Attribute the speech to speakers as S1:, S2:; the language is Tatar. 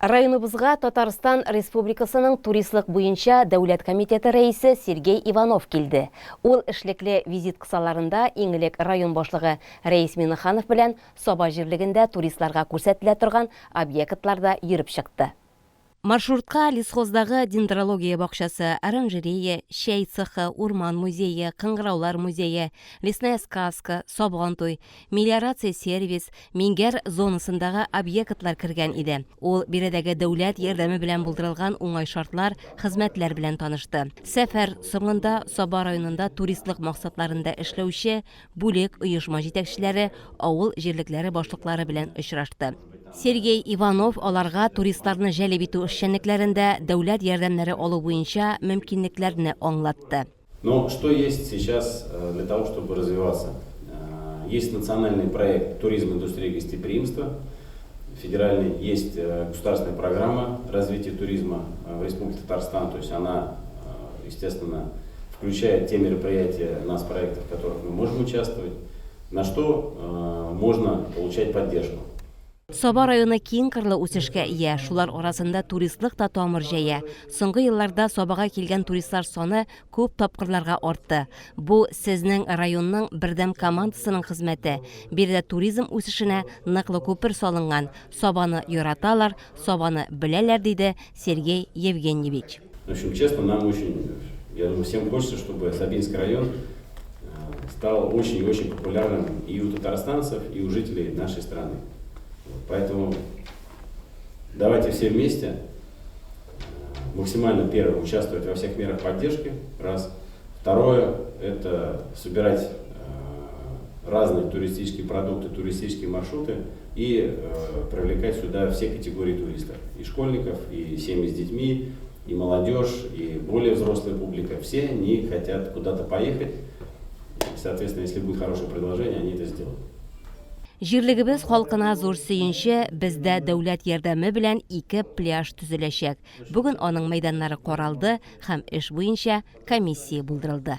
S1: Районыбызга Татарстан Республикасының туристлык буенча дәүләт комитеты рәисе Сергей Иванов килде. Ул эшлекле визит кысаларында иң элек район башлыгы Рәис Миннеханов белән Саба җирлегендә туристларга күрсәтелә торган объектларда йөреп чыкты. Маршрутка лесхоздагы дендрология бакчасы, оранжерея, чәй цехы, урман музее, кыңгыраулар музее, Лесная сказка, Сабантуй, мелиорация сервис, Миңгәр зонасындагы объектлар кергән иде. Ул биредәге дәүләт ярдәме белән булдырылган уңай шартлар, хезмәтләр белән танышты. Сәфәр соңында Саба районында туристлык максатларында эшләүче бүлек, оешма җитәкчеләре, авыл җирлекләре башлыклары белән очрашты. Сергей Иванов аларга туристларны җәлеп итү эшчәнлекләрендә дәүләт ярдәмнәре алу буенча мөмкинлекләрне аңлатты.
S2: Но что есть сейчас э, для того, чтобы развиваться? Э, есть национальный проект «Туризм, индустрия, гостеприимство», федеральный, есть э, государственная программа развития туризма в Республике Татарстан, то есть она, естественно, включает те мероприятия, нацпроектов, в которых мы можем участвовать, на что можно получать поддержку.
S1: Саба районы киң кырлы үсешкә ия, шулар арасында туристлык та тамыр җәя. Соңгы елларда Сабага килгән туристлар саны күп тапкырларга артты. Бу сезнең районның бердәм командасының хезмәте. Биредә туризм үсешенә ныклы күпер салынган. Сабаны яраталар, Сабаны беләләр, диде Сергей Евгеньевич.
S2: В общем, честно, нам очень, я думаю, всем хочется, чтобы Сабинский район стал очень и очень популярным и у татарстанцев, и у жителей нашей страны. Вот, поэтому давайте все вместе максимально, первое, участвовать во всех мерах поддержки, раз. Второе, это собирать разные туристические продукты, туристические маршруты и привлекать сюда все категории туристов. И школьников, и семьи с детьми, и молодежь, и более взрослая публика. Все они хотят куда-то поехать. И, соответственно, если будет хорошее предложение, они это сделают.
S1: Җирлегебез халкына зур сөенче, бездә дәүләт ярдәме белән ике пляж төзеләчәк. Бүген аның мәйданнары каралды һәм эш буенча комиссия булдырылды.